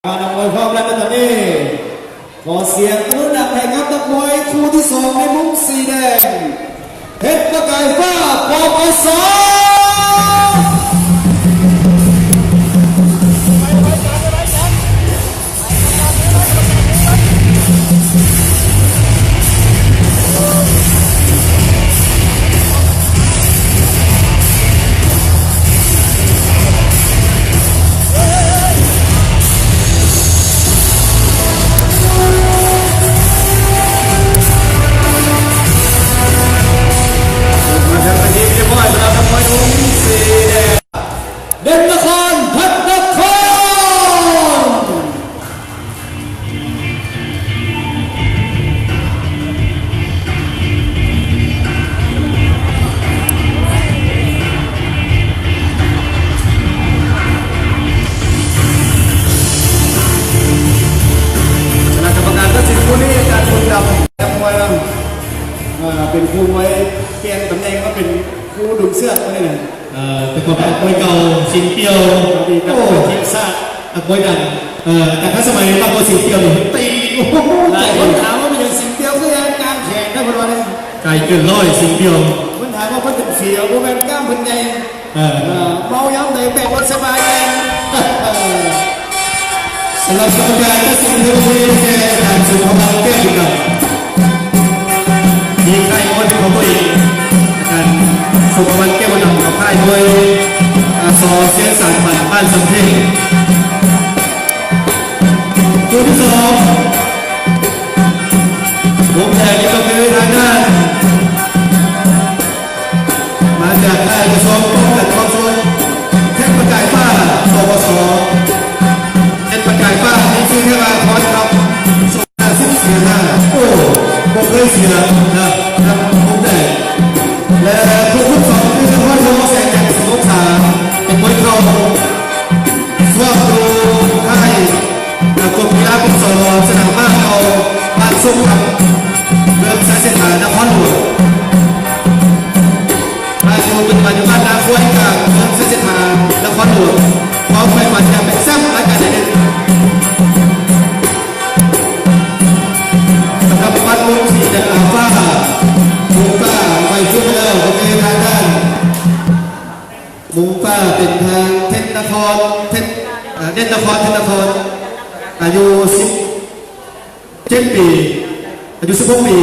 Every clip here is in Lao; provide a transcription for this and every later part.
ມານັກມວຍພ້ອມແລ້ວໃນຕອນນີ້ ຂໍສຽງປະມືດັງໃຫ້ກັບນັກມວຍຄູ່ທີສອງໃນມຸມສີແດງ ເພັດປະກາຍຟ້າ ປກສ. ເດັ່ນນະຄອນ ພັດນະຄອນ. ຄະນະກຳມະການຕັດສິນຄູ່ນີ້ ອາຈານບຸນດຳ ນັກມວຍນຳ ເປັນຄູ່ມວຍ ປ່ຽນຕຳແໜ່ງມາເປັນຄູ່ດຶງເຊືອກມື້ນີ້ນະ. ເອີ ແຕ່ກ່ອນເປັນນັກມວຍເກົ່າ ສິງປ່ຽວ ອະດີດນັກມວຍທີມຊາດ ໂອ້ ນັກມວຍດັງ ເອີ ແຕ່ທັນສະໄໝມາກກວ່າສິງປ່ຽວນີ້ ຕີ ໂອ້ໂຫ ຫຼາຍຄົນຖາມວ່າເປັນຫຍັງສິງປ່ຽວຄືຍັງກາງແຂນໄດ້ ເພິ່ນວ່ານີ້ ກາຍເກີນຮ້ອຍສິງປ່ຽວ ເພິ່ນຖາມວ່າເພິ່ນເປັນເຝືອບໍ່ແມ່ນ ກ້າມເພິ່ນໃຫຍ່ ເອີ ເອີ ເມົາຍາມໃດແບກລົດສະບາຍແດ່. ສຳລັບກຳມະການຕັດສິນໃນວັນນີ້ ແກ່ທ່ານ ສົມພະວັນ ແກ້ວບຸນນຳ ມີຄ້າຍມວຍເປັນຂອງຕົວເອງ ອາຈານສົມພະວັນ ແກ້ວບຸນນຳ ກັບຄ້າຍມວຍ ອາ ສ ເຊຍສານຂວັນ ບ້ານສຳເພັງ. ຄູ່ທີສອງ ມຸມແດງນີ້ກໍຄືທາງດ້ານ ມາຈາກຄ້າຍກະຊວງປ້ອງກັນຄວາມສະຫງົບ ເພັດປະກາຍຟ້າ ປກສ ເພັດປະກາຍຟ້າ ມີຊື່ແທ້ວ່າ ພອນຄຳ ສອງຫ້າສິບ ເສຍຫ້າ ໂອ້ ບໍ່ເຄີຍເສຍນະ ນຳມຸມແດງ ແລະ ຄູ່ທີສອງ ຄືນະຄອນຫຼວງແສນແດງ ສິບຫົກສາ ເປັນມວຍເຂົ່າ ຊອກຢູ່ຄ້າຍ ອ່າ ກົມກິລາ ປກສ ສະໜາມມ້າເກົ່າ ບ້ານສົມຄຳ ເມືອງໄຊເສດຖາ ນະຄອນຫຼວງ. ອາ ຢູ່ປັດຈຸບັນຢູ່ບ້ານນາຄວາຍກາງ ເມືອງໄຊເສດຖາ ນະຄອນຫຼວງ. ຄວາມໃຝ່ຝັນຢາກເປັນແຊ້ມລາຍການໃດໜຶ່ງ. ສຳລັບບັດມຸມສີແດງ ອາ ຟ້າ ມຸມຟ້າ ໄວຂຶ້ນມາແລ້ວ ກໍຄືທາງດ້ານ ມຸມຟ້າເປັນທາງເພັດນະຄອນ ເພັດ ເອີ ເດັ່ນນະຄອນ ເພັດນະຄອນ ອາຍຸສິບເຈັດປີ ອາຍຸສິບຫົກປີ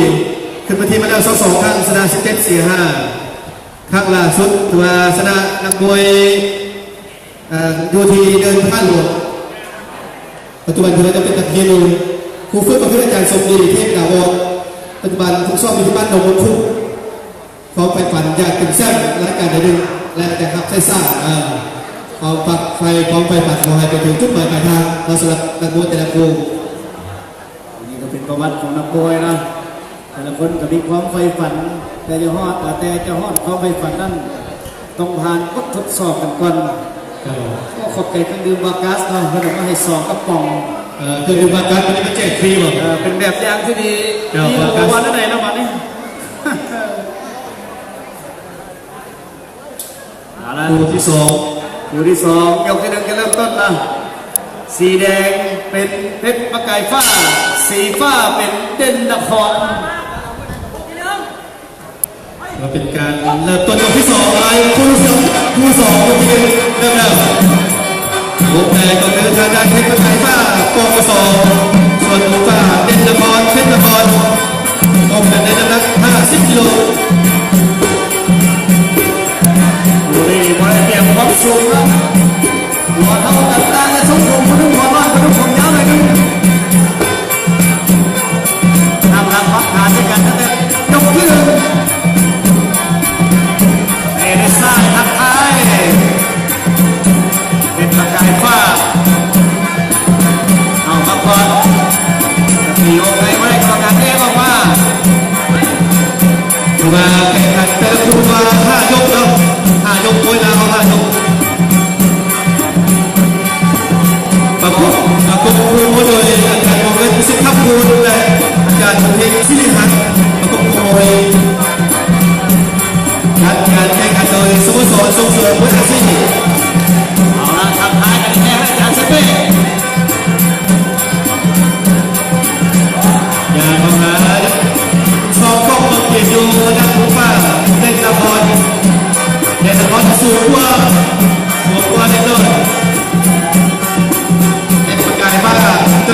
ຂຶ້ນເວທີມາແລ້ວຊາວສອງຄັ້ງ ຊະນະສິບເຈັດ ເສຍຫ້າ ຄັ້ງລ່າສຸດຖືວ່າຊະນະນັກມວຍ ເອີ ຢູ່ທີ່ເດີ່ນພະທາດຫຼວງ ປັດຈຸບັນຖືວ່າຈະເປັນນັກຮຽນຢູ່ ຄູຝຶກກໍຄືອາຈານສົມດີ ເທບດາວອນ ປັດຈຸບັນຝຶກຊ້ອມຢູ່ທີ່ບ້ານໜອງບົວຄຸ. ຄວາມໃຝ່ຝັນຢາກເປັນແຊ້ມລາຍການໃດໜຶ່ງ ແລະ ຈະຮັບໃຊ້ຊາດ ເອີ ຄວາມຝັກໃຝ່ ຄວາມໃຝ່ຝັນ ຂໍໃຫ້ໄປເຖິງຈຸດໝາຍປາຍທາງເນາະ ສຳລັບນັກມວຍແຕ່ລະຄູ່. ນີ້ກໍເປັນປະຫວັດຂອງນັກມວຍນະ ແຕ່ລະຄົນກໍມີຄວາມໃຝ່ຝັນ ແຕ່ຈະຮອດ ແຕ່ຈະຮອດຄວາມໃຝ່ຝັນນັ້ນ ຕ້ອງຜ່ານບົດທົດສອບກັນກ່ອນ. ຄັບ ກໍຂອບໃຈເຄື່ອງດື່ມວາກັສເນາະ ເພິ່ນເອົາມາໃຫ້ສອງກະປ໋ອງ. ເອີ ເຄື່ອງດື່ມວາກັສ ເພິ່ນເອົາມາແຈກຟຣີບໍ? ເອີ ເປັນແບບຢ່າງທີ່ດີ. ເຈົ້າ ດີກວ່າ ວາກັສ ອັນໃດເນາະບັດນີ້. ເອົາລະ ຄູ່ທີສອງ ຄູ່ທີສອງ ຍົກທີໜຶ່ງຈະເລີ່ມຕົ້ນລະ. ສີແດງເປັນເພັດປະກາຍຟ້າ ສີຟ້າເປັນເດັ່ນນະຄອນ. ວ່າເປັນການເລີ່ມຕົ້ນຍົກທີສອງ ໄປຄູ່ສອງ ຄູ່ສອງ ຍົກທີໜຶ່ງເລີ່ມແລ້ວ. ມຸມແດງກໍຄືທາງດ້ານເພັດປະກາຍຟ້າ ປກສ ສ່ວນມຸມຟ້າເດັ່ນນະຄອນ ເພັດນະຄອນ ພົບກັນໃນນ້ຳໜັກຫ້າສິບກິໂລ. ຄູ່ນີ້ບໍ່ໄດ້ປຽບຄວາມສູງນະ ຫົວເທົ່າກັນ ຕ່າງກັນສົມສົມ ຜູ້ໜຶ່ງຫົວນ້ອຍ ຜູ້ໜຶ່ງຜົມຍາວໜ້ອຍໜຶ່ງ. ນຳຫຼັງປັບຂາໃສ່ກັນ ຕັ້ງແຕ່ຍົກທີໜຶ່ງ. ເຕະດ້ວຍຊ້າຍ ທັກທາຍ ເປັນປະກາຍຟ້າ ເອົາມາກ່ອນ ຕີວງໃນໄວ້ ກຳມະການເອກອອກມາ. ຖືວ່າແຂ່ງຂັນແຕ່ລະຄູ່ວ່າຫ້າຍົກເນາະ ຫ້າຍົກ ມວຍລາວຫ້າຍົກ. ປະກົບ ປະກົບຄູ່ມວຍໂດຍອາຈານ ວໍເງິນ ສິດທັບພູນ ແລະ ອາຈານ ບຸນເພັງ ສິລິຫັດ ປະກົບຄູ່ມວຍ. ຈັດການແຂ່ງຂັນໂດຍສະໂມສອນສົ່ງເສີມມວຍອາຊີບ. ເອົາລະ ທັກທາຍກັນແນ່ ອາຈານເຊເປ້.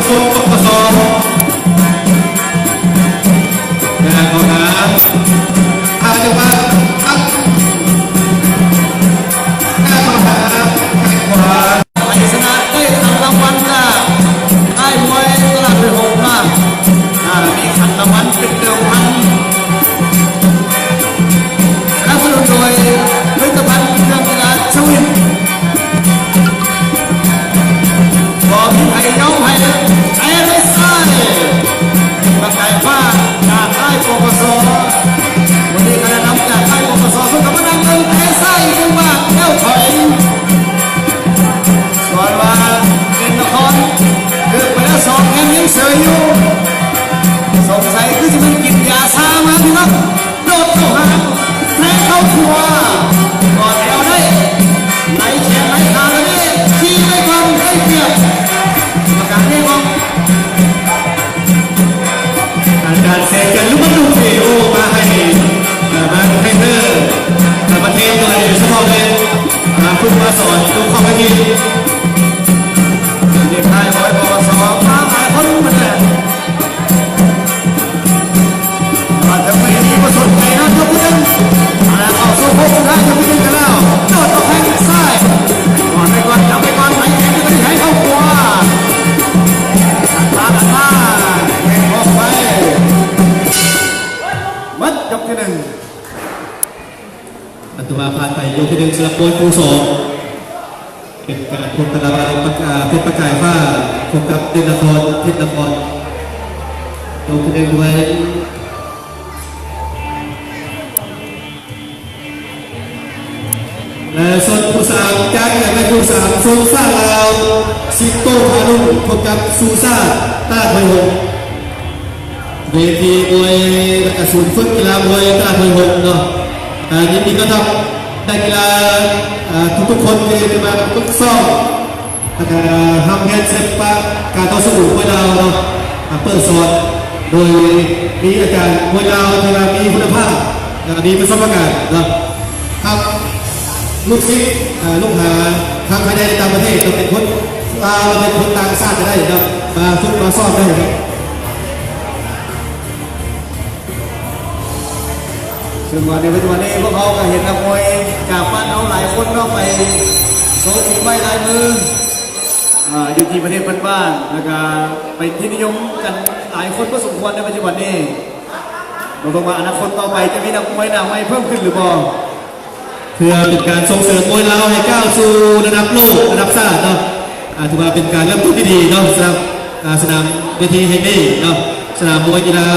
ຄົນ ປກສ ແຕ່ກໍງາມ ຖ້າຈະວ່າ ອັບ ແຕ່ກໍງາມ ແຂ້ງຂວາ ໄປຊະນະໄດ້ຂັນລາງວັນຈາກຄ້າຍມວຍຕະຫຼາດຫ້ວຍຫົງມາ ອ່າ ມີຂັນລາງວັນເປັນເດີມພັນ ສະໜັບສະໜູນໂດຍຜະລິດຕະພັນເຄື່ອງກິລາຊະວິນ ບໍ່ມີໃຜຍອມໃຜ ເຕະດ້ວຍຊ້າຍ ປະກາຍຟ້າຈາກຄ້າຍ ປກສ ວັນນີ້ຄະນະນຳຈາກຄ້າຍ ປກສ ເພິ່ນກໍມານັ່ງເບິ່ງ ເຕະຊ້າຍອີກໜຶ່ງບາດແລ້ວຖອຍ ສ່ວນວ່າເປັນນະຄອນ ຖືກໄປແລ້ວສອງ ແຮງຍັງເສີຍຢູ່ ສົງໄສຄືຊິແມ່ນກິນຢາຊາມາພີ່ນ້ອງ. ໂດດເຂົ້າຫາ ແທງເຂົ້າຂວາ ກອດແອວໄດ້ ໄຫຼແຂນໄຫຼຂາແລ້ວນີ້ ຂີ່ໄປກ່ອນ ໄດ້ປຽບ ກຳມະການເຮັດອອກ ອາຈານແສງຈັນ ລຸມມະຕຸ ເອໂອ ມາໃຫ້ ເອີ ມາໃຫ້ເດີ ເອີ ປະເທດໂດຍສະເພາະເລີຍ ມາຝຶກມາສອນ ທຸກຄອບຄະວ ເດັກຊາຍ ປກສ ມາຫຼາຍຄົນໝົດແຫຼະ. ມາເຖິງເວທີບໍ່ສົນໃຈນະ ຍົກຂຶ້ນ ມາແລ້ວ ເຂົ້າສູ່ໂຄ້ງສຸດທ້າຍ ຍົກຂຶ້ນກັນແລ້ວ ໂດດອອກແຂ້ງຊ້າຍ ກອດໄປກ່ອນ ຈັບໄປກ່ອນ ໄຖແຂນຂຶ້ນໄປ ໄຖເຂົ້າຂວາ ຕັດມາ ຕັດມາ ແທງອອກໄປ ໝົດຍົກທີໜຶ່ງ. ອັນຖືວ່າຜ່ານໄປຍົກທີໜຶ່ງ ສຳລັບມວຍຄູ່ສອງ ເປັນການພົບກັນລະຫວ່າງ ເພັດປະກາຍຟ້າ ພົບກັບເດດນະຄອນ ເພັດນະຄອນ ລົງທະແນນດ້ວຍ ແລະ ສ່ວນຄູ່ສາມ ຈາກແລະຄູ່ສາມ ຊົນຊາດລາວ ສິງໂຕ ພານຸ ພົບກັບຊູຊາ ຕາດຫ້ວຍຫົງ. ເວທີມວຍ ແລະກະສູນຝຶກກິລາມວຍຕະຫຼາດຫ້ວຍຫົງເນາະ ກະຍິນດີຕ້ອນຮັບນັກກິລາ ທຸກໆຄົນທີ່ຈະມາຝຶກຊ້ອມ ແລະກະຮ່ຳຮຽນສິລະປະການຕໍ່ສູ້ມວຍລາວເນາະ ເປີດສອນໂດຍມີອາຈານມວຍລາວທີ່ວ່າມີຄຸນນະພາບ ແລະກະມີປະສົບປະການເນາະ. ທັງລູກສິດ ເອີ ລູກຫາ ທັງພາຍໃນ ແລະ ຕ່າງປະເທດ ກໍເປັນຄົນລາວ ແລະ ເປັນຄົນຕ່າງຊາດກໍໄດ້ເນາະ ມາຝຶກມາຊ້ອມໄດ້ເນາະ. ເຊິ່ງວ່າໃນປັດຈຸບັນນີ້ ພວກເຮົາກໍເຫັນນັກມວຍຈາກບ້ານເຮົາຫຼາຍຄົນເນາະ ໄປໂຊຝີໄມ້ລາຍມື ອ່າ ຢູ່ທີ່ປະເທດເພື່ອນບ້ານ ແລ້ວກໍເປັນທີ່ນິຍົມກັນຫຼາຍຄົນພໍສົມຄວນໃນປັດຈຸບັນນີ້. ມາເບິ່ງວ່າອະນາຄົດຕໍ່ໄປຈະມີນັກມວຍໜ້າໃໝ່ເພີ່ມຂຶ້ນຫຼືບໍ່? ເພື່ອເປັນການສົ່ງເສີມມວຍລາວໃຫ້ກ້າວສູ່ລະດັບໂລກ ລະດັບຊາດເນາະ ອ່າ ຖືວ່າເປັນການເລີ່ມຕົ້ນທີ່ດີເນາະ ສຳລັບ ອ່າ ສະໜາມເວທີແຫ່ງນີ້ເນາະ ສະໜາມມວຍກິລາ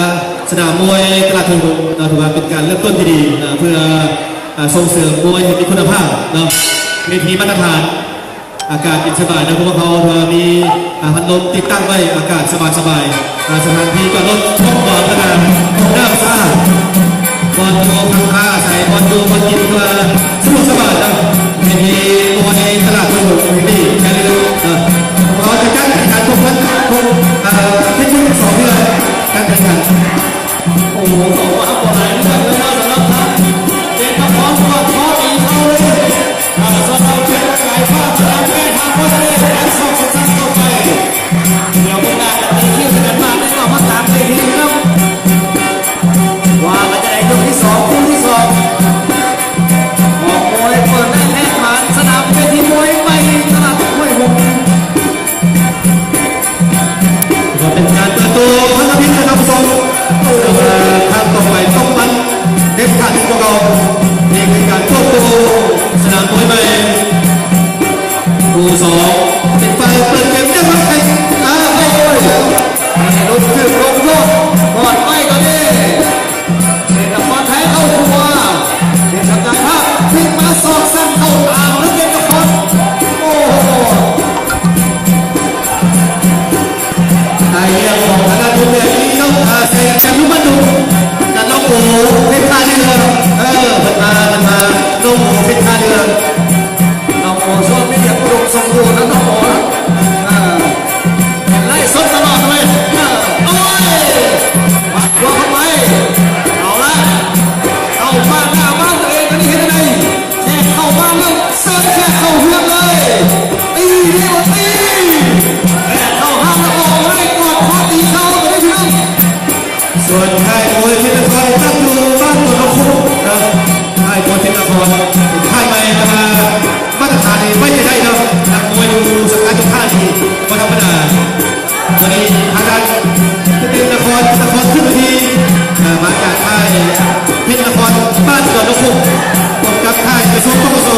ສະໜາມມວຍຕະຫຼາດຫ້ວຍຫົງເນາະ ຖືວ່າເປັນການເລີ່ມຕົ້ນທີ່ດີ ອ່າ ເພື່ອ ອ່າ ສົ່ງເສີມມວຍໃຫ້ມີຄຸນນະພາບເນາະ. ເວທີມາດຕະຖານ ອາກາດເຢັນສະບາຍນະ ພວກເຮົາ ເພາະວ່າມີ ອ່າ ພັດລົມຕິດຕັ້ງໄວ້ ອາກາດສະບາຍໆ ອ່າ ສະຖານທີ່ຈອດລົດ ຫ້ອງນອນ ແລະກະຫ້ອງນ້ຳສະອາດ ບ່ອນຢູ່ພັກພາອາໄສ ບ່ອນຢູ່ບ່ອນກິນ ເພື່ອສະດວກສະບາຍນະ. ເວທີມວຍຕະຫຼາດຫ້ວຍຫົງແຫ່ງນີ້ ຢ່າລືມເນາະ ພວກເຮົາຈະຈັດການແຂ່ງຂັນທຸກວັນ ທຸກ ອ່າ ທິດ ທຸກສອງເດືອນ ການແຂ່ງຂັນ. ໂອ້ໂຫ ເຂົາວ່າບໍ່ຫຼາຍເລື່ອງເລີຍເນາະ ສຳລັບທາງເດດນະຄອນ ພວກເຂົາຕີເຂົ້າເລີຍ ອ່າ ສຳລັບເພັດປະກາຍຟ້າ ສະໜາມແກ້ທາງບໍ່ໄດ້ ແລະສອບສຸດທ້າຍຕໍ່ໄປ ດຽວເວລາຈະຕີຄິວໃສ່ກັນມາ ໄດ້ກໍມາຕາມເວທີນຳ ວ່າຈະໄດ້ຍົກທີສອງ ຄູ່ທີສອງ ອອກມວຍເປີດແລກແຫກໝານ ສະໜາມເວທີມວຍໃໝ່ ຕະຫຼາດຫ້ວຍຫົງ. ກໍເປັນການເປີດໂຕພັນທະມິດນະຄັບ ສອງ ເອີ ຄັ້ງຕໍ່ໄປຕ້ອງມັນເດັດຂາດກວ່າເກົ່າ. ນີ້ຄືການເປີດໂຕສະໜາມມວຍໃໝ່ ຄູ່ສອງ ເປັນຝ່າຍເປີດເກມ ຍັງມາແຂ່ງ ອ້າວ ໂອ້ຍ ມະນຸດຖືກລົງໂທດ ບອດໄປຕອນນີ້. ເດດນະຄອນແທງເຂົ້າຂວາ ເດດນະຄອນພາກ ພລິກມາສອກສັ້ນເຂົ້າຕາມ ແລ້ວເດດນະຄອນ ໂອ້ໂຫ ຕາຍແລ້ວຂອງທາງດ້ານພຸດແດງນີ້ ນ້ອງ ອາ ແສງຈັນ ລຸມມະຕຸ ກັບນ້ອງໂອ ເພັດທ່າເຮືອ ເອີ ເພິ່ນມາ ເພິ່ນມາ ນ້ອງໂອ ເພັດທ່າເຮືອ. ນ້ອງໂອຊ່ວງນີ້ຍັງອຸດົມສົມບູນນະນ້ອງໂອນະ ເອີ ເຫັນໄລຟ໌ສົດຕະຫຼອດເລີຍ ເອີ ໂອ້ຍ ໝັດຂວາເຂົ້າໄປ ເອົາລະ ເຂົ້າມາໜ້າບ້ານຕົວເອງ ຕອນນີ້ເຮັດຈັ່ງໃດ ແຂກເຂົ້າມາແລ້ວ ເຊີນແຂກເຂົ້າເຮືອນເລີຍ ຕີເດ້ບໍ່ຕີ ແຂກເຂົ້າຫ້າງແລ້ວອອກມາໄດ້ ທາງດ້ານເປັນນະຄອນ ນະຄອນຂຶ້ນເວທີ ເອີ ມາຈາກຄ້າຍເພັດນະຄອນ ບ້ານດອນນົກຂຸກ ພົບກັບຄ້າຍໄປຊົກ ປກສ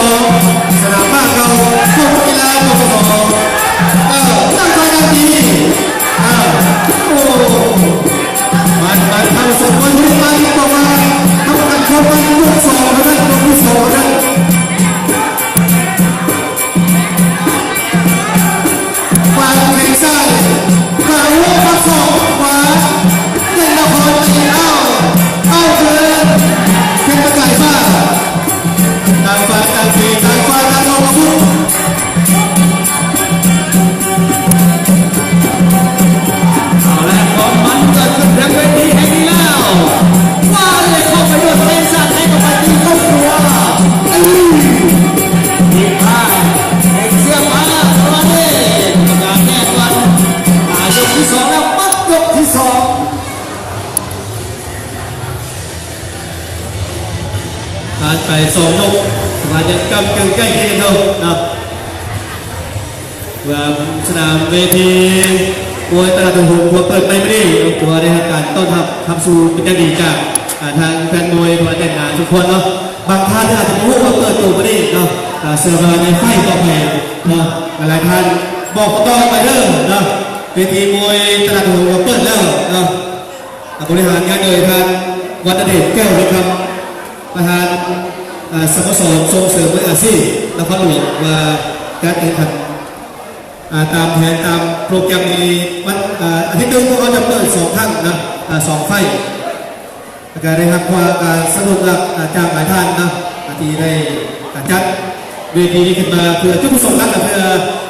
ສະໜາມມ້າເກົ່າ ກົມກິລາ ປກສ ເອີ ຕັ້ງໃຈກັນດີ ເອີ ໂອ້ ມາ ມາ ທ່ານຜູ້ຊົມ ມວຍໄທ ບອກວ່າ ທຳການຊົກກັນ ຍົກສອງເທົ່ານັ້ນ ຍົກທີສອງເທົ່ານັ້ນ. ວາງແຂ້ງຊ້າຍ ຂວາ ຫົວປັກສອກຂວາ ເດັ່ນນະຄອນຕີ ເອົາ ເອົາຄືນ ເພັດປະກາຍຟ້າ ຕ່າງຝ່າຍຕ່າງເສ ຕ່າງຝ່າຍຕ່າງອອກອາວຸດ. ເອົາລະ ຄວາມມັນເກີດຂຶ້ນເທິງເວທີແຫ່ງນີ້ແລ້ວ ວ່າເລີຍ ເຂົ້າໄປໂດນແຂ້ງຊ້າຍ ໃຫ້ເຂົ້າໄປຕີເຂົ້າຕົວ ຕີ ຕີພາດ ເຮັດເສຍມາ ປະມານນີ້ ການແລກກັນ ອາ ຍົກທີສອງແລ້ວ ປັບ ຍົກທີສອງ ຜ່ານໄປສອງຍົກ ສະພາບຍັງກ້ຳເກິ່ງໃກ້ຄຽງເທົ່າເນາະ. ວ່າສະໜາມເວທີມວຍຕະຫຼາດຫົງ ຖືວ່າເປີດໃໝ່ມື້ນີ້ ຖືວ່າໄດ້ຮັບການຕ້ອນຮັບຮັບສູ້ເປັນຢ່າງດີຈາກ ອາ ທາງແຟນມວຍ ທີ່ວ່າແໜ້ນໜາທຸກຄົນເນາະ. ບາງທ່ານອາດຈະບໍ່ຮູ້ວ່າເປີດໂຕມື້ນີ້ເນາະ ອາ ເຊື່ອວ່າໃນໄຟຕໍ່ໄປເນາະ ຫຼາຍໆທ່ານບອກຕໍ່ໄປເດີເນາະ ເວທີມວຍຕະຫຼາດຫົງກໍເປີດແລ້ວເນາະ. ອາ ບໍລິຫານງານໂດຍທ່ານ ວັນນະເດດ ແກ້ວວິທຳ ປະທານ ອາ ສະໂມສອນສົ່ງເສີມມວຍອາຊີບນະຄອນຫຼວງ ວ່າການແຂ່ງຂັນ ອາ ຕາມແຜນຕາມໂປຣແກຣມນີ້ ວັນ ອາ ອາທິດໜຶ່ງພວກເຮົາຈະເປີດສອງຄັ້ງນະ ອາ ສອງໄຟ ແລ້ວກະໄດ້ຮັບຄວາມ ອາ ສະໜູນຈາກ ອາ ຈາກຫຼາຍທ່ານນະ ອາ ທີ່ໄດ້ ອາ ຈັດເວທີນີ້ຂຶ້ນມາ ເພື່ອຈຸດປະສົງຫຼັກກະເພື່ອ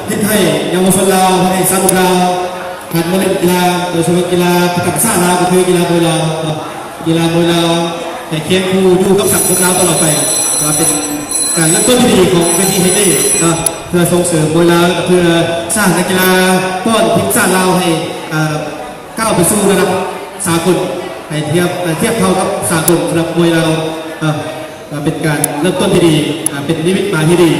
ເຮັດໃຫ້ເຍົາວະຊົນລາວ ໃຫ້ຊາວໜຸ່ມລາວ ຫັນມາຫຼິ້ນກິລາ ໂດຍສະເພາະກິລາປະຈຳຊາດລາວ ກໍຄືກິລາມວຍລາວເນາະ ກິລາມວຍລາວໃຫ້ຄຽງຄູ່ຢູ່ກັບສັງຄົມລາວຕະຫຼອດໄປ ວ່າເປັນການເລີ່ມຕົ້ນທີ່ດີຂອງເວທີແຫ່ງນີ້ເນາະ ເພື່ອສົ່ງເສີມມວຍລາວ ແລະ ເພື່ອສ້າງນັກກິລາປ້ອນທີມຊາດລາວໃຫ້ ເອີ ກ້າວໄປສູ່ລະດັບສາກົນ ໃຫ້ທຽບ ໃຫ້ທຽບເທົ່າກັບສາກົນສຳລັບມວຍລາວເນາະ ເປັນການເລີ່ມຕົ້ນທີ່ດີ ເປັນນິມິດໝາຍທີ່ດີ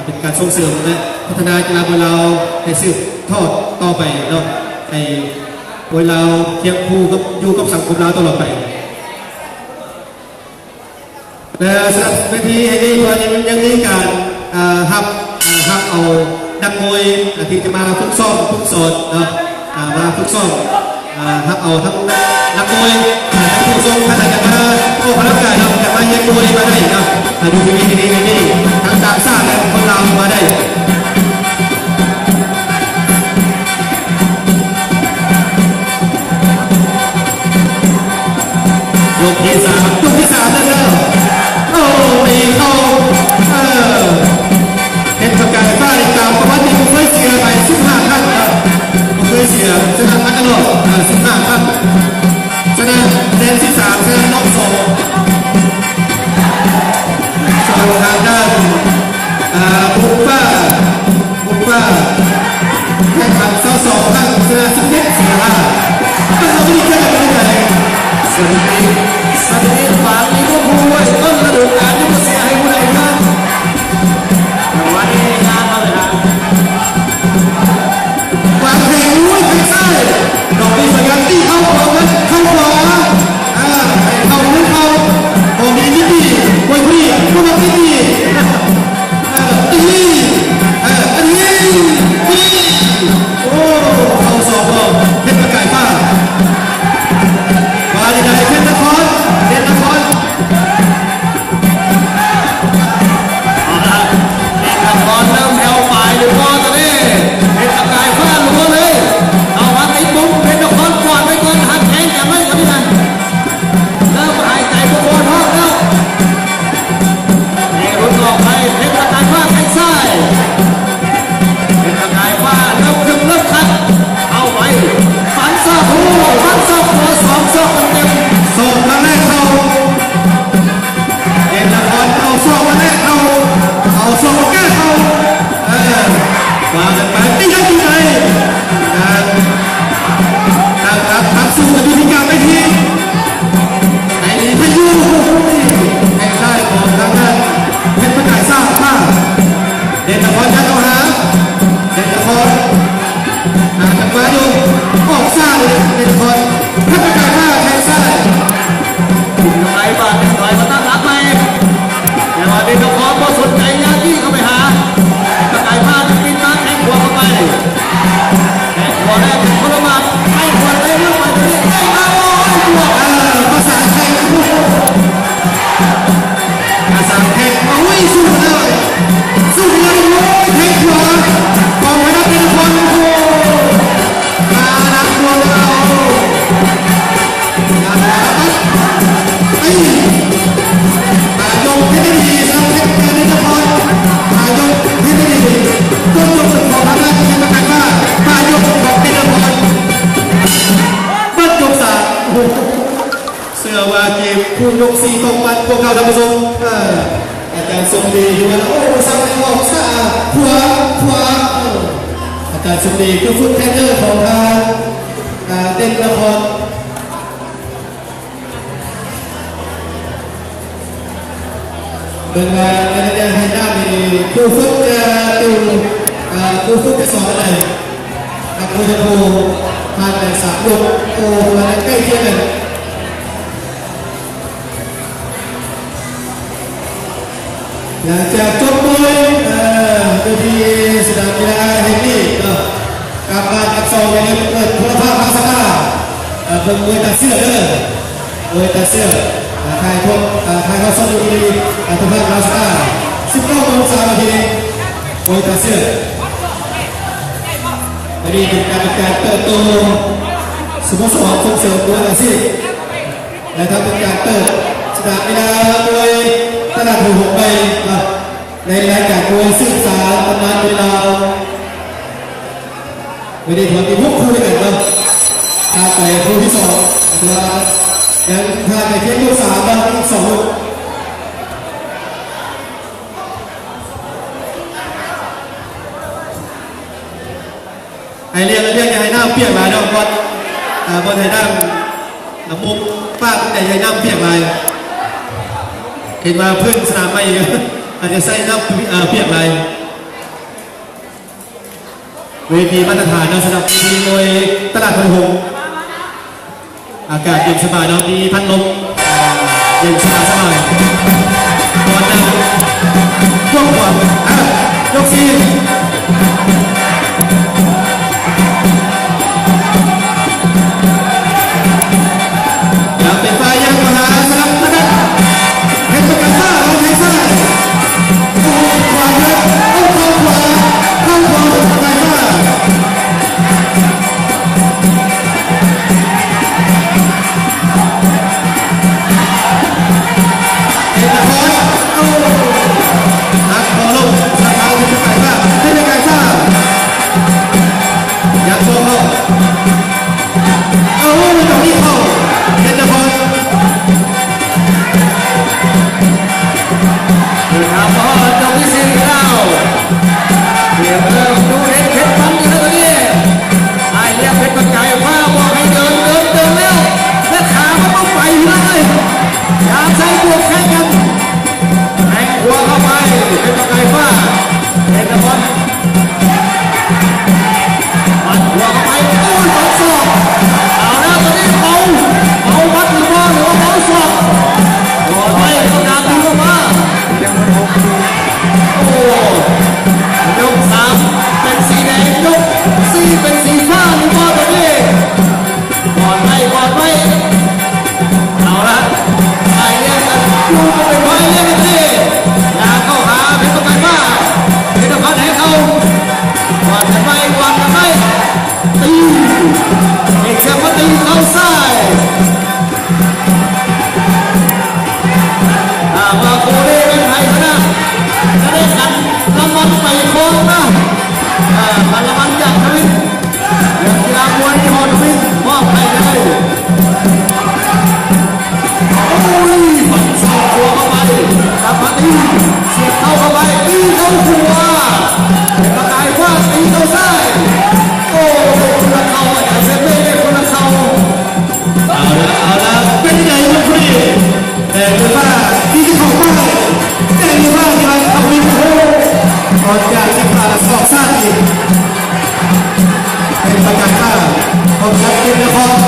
ເປັນການສົ່ງເສີມ ແລະ ພັດທະນາກິລາມວຍລາວໃຫ້ສືບທອດຕໍ່ໄປເນາະ ໃຫ້ມວຍລາວຄຽງຄູ່ກັບ ຢູ່ກັບສັງຄົມລາວຕະຫຼອດໄປ. ແລະ ສຳລັບເວທີແຫ່ງນີ້ກໍຍັງ ຍັງມີການ ເອີ ຮັບ ເອີ ຮັບເອົານັກມວຍ ເອີ ທີ່ຈະມາຝຶກຊ້ອມ ຝຶກສອນເນາະ ເອີ ມາຝຶກຊ້ອມ ເອີ ຮັບເອົາທັງນັກມວຍ ເອີ ທັງຜູ້ຊົງ ທ່ານໃດຈະມາອອກກຳລັງກາຍເນາະ ຈະມາຮຽນມວຍມາໄດ້ເນາະ ເອີ ຢູ່ທີ່ເວທີແຫ່ງນີ້ ທັງຕ່າງຊາດ ແລະ ຄົນລາວມາໄດ້. ຍົກທີສາມ ຍົກທີສາມແລ້ວເດີ ໂອ້ ຕີເຂົ້າ ເອີ ເພັດປະກາຍຟ້ານີ້ຕາມປະຫວັດນີ້ບໍ່ເຄີຍເສຍໃຜ ສິບຫ້າຄັ້ງ ບໍ່ເຄີຍເສຍ ຊະນະມາຕະຫຼອດ ເອີ ສິບຫ້າຄັ້ງ ຊະນະແດນສິບສາມ ຊະນະນອກສອງ ສ່ວນທາງດ້ານ ອາ ບຸກຟ້າ ບຸກຟ້າ ແຂ່ງຂັນຊາວສອງຄັ້ງ ຊະນະສິບເຈັດ ເສຍຫ້າ ເບິ່ງເອົາໄປດີໃຈກັນໄປໃດ ສະຖິຕິ ສະຖິຕິຂອງລິເວີພູລ ເບິດຕົ້ນລະດູການຍັງບໍ່ເສຍໃຫ້ຜູ້ໃດເທື່ອ ແຕ່ວ່າໄດ້ງາມເອົາເວລາ ວາງແຂ້ງ ໂອ້ຍ ແຂ້ງຊ້າຍ ດອກນີ້ສວຍງາມ ຕີເຂົ້າຂວາ ເຂົ້າຂວາ ອາ ໃຫ້ເຂົ້າຫຼືເຂົ້າ ບໍ່ມີນິດດີ ໂອ້ຍ ຜູ້ນີ້ ຜູ້ນີ້ ເອີ ຕີ ເອີ ຕີ ຕີ ໂອ້ ເຂົ້າສອງດອກ ເພັດປະກາຍຟ້າ ວ່າຈັ່ງໃດ ເພັດນະຄອນ ເພັດນະຄອນ ເອົາລະ ເພັດນະຄອນເລີ່ມແຜ່ວປາຍຫຼືບໍ່ຕອນນີ້ ເພັດປະກາຍຟ້າລົງມາເລີຍ ເຂົ້າມາຕິດມຸມ ເພັດນະຄອນກວາດໄວ້ກ່ອນ ຫັກແຂນກັນໄວ້ຕອນນີ້ຫັ້ນ ເລີ່ມຫາຍໃຈບໍ່ພໍທ້ອງແລ້ວ ເອ ຫຼຸດອອກໄປ ເພັດປະກາຍຟ້າແຂ້ງຊ້າຍ ເພັດປະກາຍຟ້າເລີ່ມຄຶບເລີ່ມຄັດ ເຂົ້າໄປ ຟັນສອກ ໂອ້ ຟັນສອກຂວາ ສອງສອກເຕັມໆ ສອກມາແລກເຂົ້າ ເດນນະຄອນເອົາສອກມາແລກເຂົ້າ ເອົາສອກມາແກ້ເຂົ້າ ເອີ ວ່າກັນໄປ ຕີໄດ້ຕີໄດ້ ນາງ ນາງຮັບ ຮັບສູ້ກັນຢູ່ທີ່ກາງເວທີ ໃນພາຍຸ ແຂ້ງຊ້າຍຂອງທາງດ້ານເພັດປະກາຍສ້າງພາບ ເດນນະຄອນຍັດເຂົ້າຫາ ເດນນະຄອນ ຫາຈັງຫວະຢູ່ ອາ ຍົກເຮັດໄດ້ດີ ສຳລັບເພດເປັນນະຄອນ ອາ ຍົກເຮັດໄດ້ດີ ຕົ້ນຍົກຂອງທາງດ້ານເພດປະກາຍຟ້າ ມາຍົກຂອງເພດນະຄອນ ເບິດຍົກສາມ ໂອ້ໂຫ ເຊື່ອວ່າເກມຄູ່ຍົກສີ່ຕ້ອງມັນກວ່າເກົ່າ ທ່ານຜູ້ຊົມ. ເອີ ອາຈານສົມດີຢູ່ວ່າ ໂອ້ ສັບແລ້ວອອກຊ້າ ຂວາ ຂວາ ເອີ ອາຈານສົມດີຄືຟຸດເທຣນເນີຂອງທາງ ອາ ເດັ່ນນະຄອນ. ເບິ່ງວ່າໃນໄລຍະໃຫ້ນ້ຳນີ້ ຄູຝຶກຈະຕິວ ອາ ຄູຝຶກຈະສອນອັນໃດ ກັບໂຄດໂພ ຜ່ານໄປສາມຍົກ ໂອ້ ວ່າໃກ້ຄຽງກັນ. ຫຼັງຈາກຈົບມວຍ ເອີ ຢູ່ທີ່ສະໜາມກິລາແຫ່ງນີ້ເນາະ ກັບບ້ານກັບຊ່ອງ ຢ່າລືມເປີດໂທລະພາບມາສະກາ ເອີ ເບິ່ງມວຍຕັດເຊືອກເດີ ມວຍຕັດເຊືອກ ເອີ ຖ່າຍທອດ ເອີ ຖ່າຍທອດສົດຢູ່ທີ່ ເອີ ໂທລະພາບມາສະກາ ສິບເກົ້າໂມງສາມນາທີ ມວຍຕັດເຊືອກ. ອັນນີ້ເປັນການ ເປັນການເປີດໂຕສະໂມສອນສົ່ງເສີມມວຍອາຊີບ ແລະ ທັງເປັນການເປີດສະໜາມກິລາມວຍຕະຫຼາດຫົວຫົງໃໝ່ເນາະ ໃນລາຍການມວຍສືບສານຕຳນານມວຍລາວ. ມື້ນີ້ເຮົາມີຫົກຄູ່ດ້ວຍກັນເນາະ ຜ່ານໄປຄູ່ທີສອງ ແຕ່ວ່າຍັງຜ່ານໄປພຽງຄູ່ສາມເນາະ ອີກສອງຄູ່. ໃຫ້ລຽກ ໃຫ້ລຽກ ຢ່າໃຫ້ນ້ຳປຽກຫຼາຍເນາະ ບ່ອນ ເອີ ບ່ອນໃຫ້ນ້ຳ ນ້ຳມູກປາກ ແຕ່ຢ່າໃຫ້ນ້ຳປຽກຫຼາຍ ເຫັນວ່າພື້ນສະໜາມໃໝ່ ອາດຈະໃຊ້ນ້ຳ ເອີ ປຽກຫຼາຍ. ເວທີມາດຕະຖານເນາະ ສຳລັບເວທີມວຍຕະຫຼາດພັນຫົກ. ອາກາດເຢັນສະບາຍເນາະ ມີພັດລົມ ເຢັນສະບາຍໆ ບ່ອນນັ່ງກວ້າງຂວາງ. ເອົາ ຍົກສີ່ ຍັງເປັນຝ່າຍຍ່າງເຂົ້າຫາສະລັບທາງດ້ານເພັດປະກາຍຟ້າ ເອົາແຂ້ງຊ້າຍ ໂອ້ໂຫ ຂວາງເລີຍ ເອົາເຂົ່າຂວາ ເຂົ່າຂວາຂອງເພັດປະກາຍຟ້າ. ເປັນນະຄອນ ໂອ້ ຫັກຄໍລົງ ສາຍຂາວເປັນກາຍຟ້າ ເປັນກາຍຟ້າ ຍັງບໍ່ເຂົ້າ ໂອ້ ຕອນນີ້ເຂົ້າ ເປັນນະຄອນ. ເດີນທາງມາຮອດຍົກທີສີ່ແລ້ວ ເກມເລີ່ມດຸເດືອດເຜັດມັນຢູ່ແລ້ວຕອນນີ້ ອ້າຍລຽກເພັດປະກາຍຟ້າບອກໃຫ້ເດີນ ເດີນ ເດີນແລ້ວ ແລະ ຂາມັນບໍ່ໄປເລີຍ ຢາກໃສ່ບວກແຂ່ງກັນ ແທງຂວາເຂົ້າໄປ ເພັດປະກາຍຟ້າ ເຮັດນະຄອນ ໝັດຂວາເຂົ້າໄປ ໂອ້ຍ ຟັນສອກ ເອົາແລ້ວ ຕອນນີ້ເມົາ ເມົາໝັດຫຼືບໍ່ ຫຼືວ່າເມົາສອກ ບໍ່ໄດ້ ຕ້ອງການຕີເຂົ້າມາ ໂອ້ ຍົກສາມເປັນສີແດງ ຍົກສີ່ເປັນສີຟ້າຫຼືບໍ່ ຕອນນີ້ ກອດໄວ້ ກອດໄວ້ ເອົາລະ ໄລ່ລຽນກັນຢູ່ ກໍເປັນໄລ່ລຽນກັນເດ້ ຢ່າເຂົ້າຫາເພັດປະກາຍຟ້າ ເພັດນະຄອນໃຫ້ເຂົ້າ ກອດກັນໄວ້ ກອດກັນໄວ້ ຕີ ເອກແຊມມາຕີເຂົ້າຊ້າຍ ຖ້າວ່າຄູ່ນີ້ແມ່ນໃຜຊະນະ ຈະໄດ້ຂັນລາງວັນໄປຄອງນະ ເອີ ຂັນລາງວັນຈາກທະວິນ ນັກກິລາມວຍທີ່ຮອດວິນມອບໃຫ້ເລີຍ ໂອ້ຍ ຟັນສອກຂວາເຂົ້າໄປ ກັບມາຕີ ສຽບເຂົ່າເຂົ້າໄປ ຕີເຂົ້າຂວາ ເປັນປະກາຍຟ້າ ຕີເຂົ້າຊ້າຍ ໂອ້ ຄົນລະເຂົ່າ ອາຈານເຊເປ້ ຄົນລະເຂົ່າ ເອົາລະ ເອົາລະ ເປັນໃດເມື່ອຜູ້ນີ້ ແຕ່ວ່າທີ່ເຂົ້າໄປ ແຕ່ວ່າທີ່ວ່າເຂົ້າໄປ ໂອ້ ອອກຈາກທີ່ວ່າສອກຊ້າອີກ ເປັນປະການວ່າອອກຈາກເຂດນະຄອນ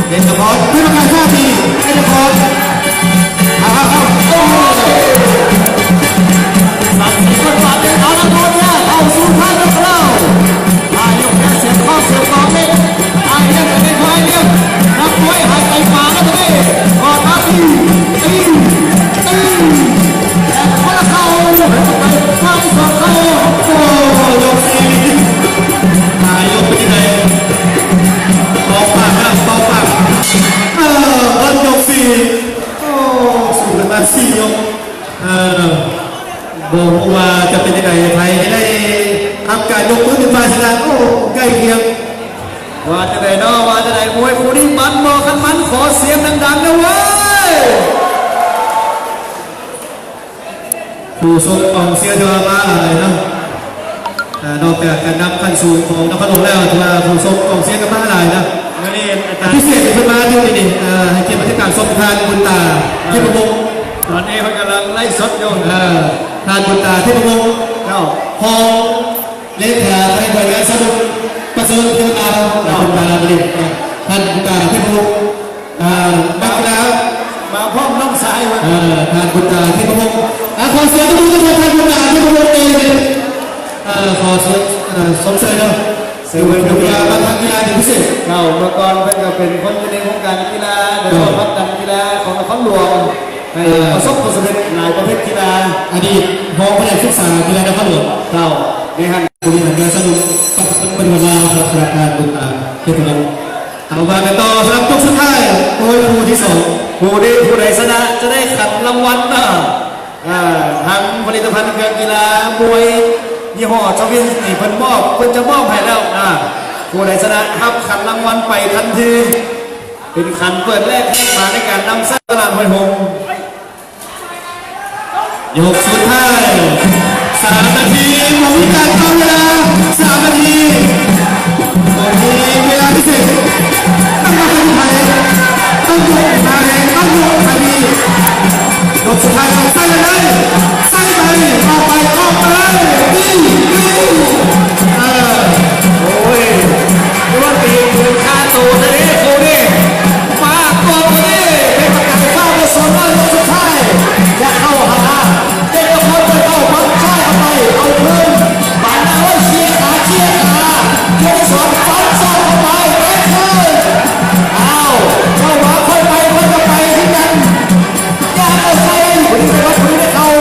ເຂດນະຄອນ ເປັນປະການວ່າທີ່ເຂດນະຄອນ ເອົາ ເອົາ ເອົາ ໂອ້ ສາມສິບຄົນບາດເຈັບ ເອົາລະ ໂດນຍາ ເຂົ້າສູ່ພາກນະຄອນລາວ ອາຍຸແປດສິບ ຄວາມເຊື່ອມຕໍ່ເຫຼັກ ອາເຮັດໃຫ້ໄດ້ຄວາຍລຽງ ນັກມວຍຫາຍໄປມາແລ້ວເດ້ ກອດມາຕີ ຕີ ຕີ ແຕ່ຄົນລະເຂົ່າ ໄປຟັງສອງເຂົ່າ ໂອ້ ຍົກສີ່ ອາ ຍົກໄປທີ່ໃດ? ໃກ້ຄຽງ. ວ່າຈັ່ງໃດເນາະ ວ່າຈັ່ງໃດ ມວຍຄູ່ນີ້ມັນບໍ່ ຄັນມັນ ຂໍສຽງດັງໆ ແດ່ເວີຍ. ຜູ້ຊົມກອງເຊຍຖືວ່າມາຫຼາຍເນາະ. ເອີ ນອກຈາກການນຳຂັ້ນສູງຂອງນະຄອນຫຼວງແລ້ວ ຖືວ່າຜູ້ຊົມກອງເຊຍກໍມາຫຼາຍນະ. ມື້ນີ້ອາຈານ ພິເສດເພິ່ນມາຢູ່ນີ້ ເອີ ໃຫ້ກຽດມາຈັດການສົບທ່ານບຸນຕາ ເອີ ເທບປະວົງ. ຕອນນີ້ເພິ່ນກຳລັງໄລຟ໌ສົດຢູ່. ເອີ ທ່ານບຸນຕາ ເທບປະວົງ ເຈົ້າ ຮອງເລຂາຄະນະບໍລິຫານສາກົນປະຊາຊົນເທວດາ ເຈົ້າ ບຸນຕາ ທ່ານບຸນຕາ ເທບປະວົງ. ອ່າ ນັກກິລາ ມາພ້ອມນ້ອງຊາຍເພິ່ນ. ເອີ ທ່ານບຸນຕາ ເທບປະວົງ. ອ່າ ຂໍສຽງຕົບມືຕ້ອນຮັບທ່ານບຸນຕາ ເທບປະວົງເດ. ເອີ ຂໍສຽງ ເອີ ຊົມເຊີຍເນາະ ເຊີນເພິ່ນເປັນນັກກິລາທີ່ພິເສດ. ເຈົ້າ ເມື່ອກ່ອນເພິ່ນກໍເປັນຄົນຢູ່ໃນວົງການກິລາ ແລະ ເຈົ້າ ກໍຜັກດັນກິລາຂອງນະຄອນຫຼວງ ໃຫ້ ເອີ ປະສົບຜົນສຳເລັດຫຼາຍປະເພດກິລາ. ອະດີດຮອງພະແນກສຶກສາກິລານະຄອນຫຼວງ. ເຈົ້າ ໃນຫັ້ນ ບໍລິຫານງານສະໜຸກ ປັດຈຸບັນເວລາ ລັກສະນະການບຸນຕາ ເທບປະວົງ. ເອົາ ວ່າກັນຕໍ່ສຳລັບຍົກສຸດທ້າຍ ໂອ້ຍ ຄູ່ທີສອງ ຄູ່ນີ້ຜູ້ໃດຊະນະຈະໄດ້ຂັນລາງວັນເນາະ. ເອີ ທາງຜະລິດຕະພັນເຄື່ອງກິລາມວຍຍີ່ຫໍ້ຊາວິນນີ້ ເພິ່ນມອບ ເພິ່ນຈະມອບໃຫ້ແລ້ວ. ອ່າ ຜູ້ໃດຊະນະຮັບຂັນລາງວັນໄປທັນທີ ເປັນຂັນເປີດແລກເຂົ້າມາໃນການນຳໃຊ້ຕະຫຼາດຫ້ວຍຫົງ. ຍົກສຸດທ້າຍ ສາມນາທີ ບໍ່ມີການຕໍ່ເວລາ ສາມນາທີ ບໍ່ມີເວລາພິເສດ. ຕ້ອງມາເປັນໃຜ ຕ້ອງຍົກມາແຮງ ຕ້ອງຍົກໃຫ້ດີ. ຍົກສຸດທ້າຍ ໃສ່ໄດ້ ໃສ່ໄປ ອອກໄປ ອອກໄປ ດີ ດີ ເອີ ໂອ້ຍ ຄືວ່າຕີເກີນຄ່າໂຕຊະເດ້ຄູ່ນີ້. ປາກກົບເລີຍ ເປັນປະກາຍຟ້າບໍ່ສົນເລີຍ ສຸດທ້າຍ ຢາກເຂົ້າຫາ ເປັນນະຄອນເປີດເຂົ້າ ບັງຊ້າຍເຂົ້າໄປ ເອົາຄືນ ບານໜ້າໄວ້ ເຊຍຂາ ເຊຍຂາ ເຊຍສອນ ຟັນສອກເຂົ້າໄປ ແຕະຄືນ. ອ້າວ ເຈົ້າວ່າຂ້ອຍໄປ ຂ້ອຍກໍໄປຄືກັນ ຢ່າເອົາໃສ່ ຜູ້ນີ້ໄປວັດ ຜູ້ນີ້ໄປເຂົ້າ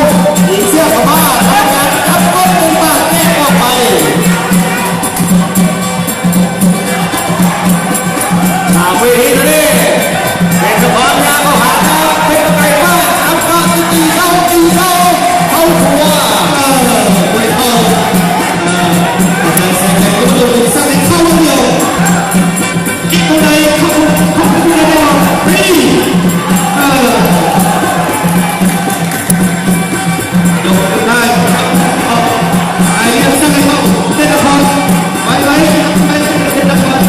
ຍິງເຊຍເຂົ້າມາ ທຳການຈັບກົດ ເປັນປາກແຕກອອກໄປ. ໜ້າເວທີຕົວນີ້ ເປັນສະພາບຍາມເຂົ້າຫາ ເປັນໄປມາ ອຳຄາດຕີເຂົ້າ ຕີເຂົ້າ ເຂົ້າຫົວ ເອີ ມວຍເຂົ່າ ເອີ ອາຈານແສງໄທ ກໍຕ້ອງສັ່ງໃຫ້ເຂົ້າຢ່າງດຽວ ອີກຕົວໃດເຂົ້າ ເຂົ້າໄປຢູ່ໃນບອກ ເຮີ້ຍ ເອີ. ຍົກໄດ້ ອອກ ອາຍວຽງຊ້າຍເຂົ້າ ເປັນນະຄອນ ໄວໆ ເປັນນະຄອນ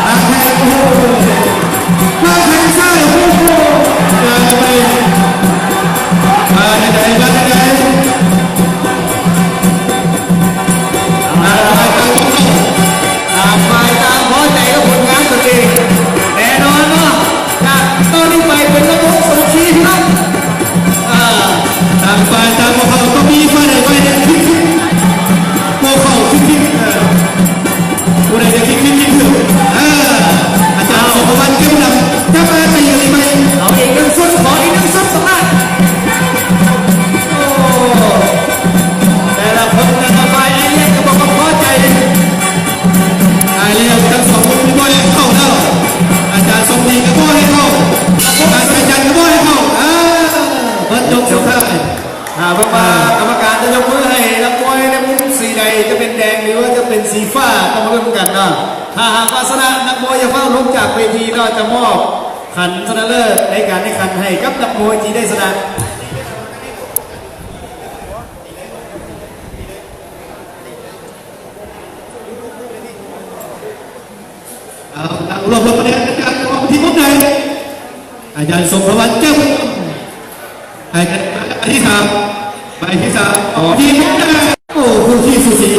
ມາແຂ້ງ ໂອ້ໂຫ ມາແຂ້ງຊ້າຍ ໂອ້ໂຫ ມາໄປ ມາໄດ້ ມາໄດ້ ມາໄດ້ ມາໄດ້ ຕ່າງຝ່າຍຕ່າງພໍໃຈກັບຜົນງານຕົວເອງ ແນ່ນອນເນາະ ຈາກຕອນນີ້ໄປເປັນລະບົບສົມຊີພິລັກ ອ່າ ຕ່າງຝ່າຍຕ່າງບໍ່ເຂົ້າ ຕ້ອງມີຝ່າຍໃດຝ່າຍໜຶ່ງຄິດ ບໍ່ເຂົ້າຄິດຜິດ ເອີ ຜູ້ໃດຈະຄິດຜິດຄິດຖືກ ເອີ ອາຈານສົມພະວັນ ເກັບດຳ ຈັບມາຕີໃໝ່ ເອົາອີກໜຶ່ງຊຸດ ຂໍອີກໜຶ່ງຊຸດ ສະຕາດ ໂອ້ ແຕ່ລະຄົນແຕ່ລະຝ່າຍ ໄອແລນກໍບໍ່ພໍໃຈ. ອາຍແລ້ວ ທັງສອງຄົນບໍ່ໃຫ້ເຂົ້າແລ້ວ ອາຈານສົມດີກໍບໍ່ໃຫ້ເຂົ້າ ອາຈານຈັນກໍບໍ່ໃຫ້ເຂົ້າ ເອີ ເບິດຍົກສຸດທ້າຍ ຖ້າເບິ່ງວ່າກຳມະການຈະຍົກມືໃຫ້ນັກມວຍໃນມຸມສີໃດ ຈະເປັນແດງ ຫຼືວ່າຈະເປັນສີຟ້າ ຕ້ອງມາເບິ່ງນຳກັນເນາະ ຖ້າຫາກວ່າຊະນະ ນັກມວຍຢ່າຟ້າວລົງຈາກເວທີເນາະ ຈະມອບຂັນຊະນະເລີດໃນການແຂ່ງຂັນໃຫ້ກັບນັກມວຍທີ່ໄດ້ຊະນະ. ເອົາ ຕັ້ງລວບລວມຄະແນນ ອາຈານຂອງທີມມຸມແດງ ອາຈານສົມພະວັນ ແກ້ວ ໃຫ້ກັນ ໝາຍທີສາມ ໝາຍທີສາມ ຂອງທີມມຸມແດງ ໂອ້ ຄູ່ທີ່ສູສີ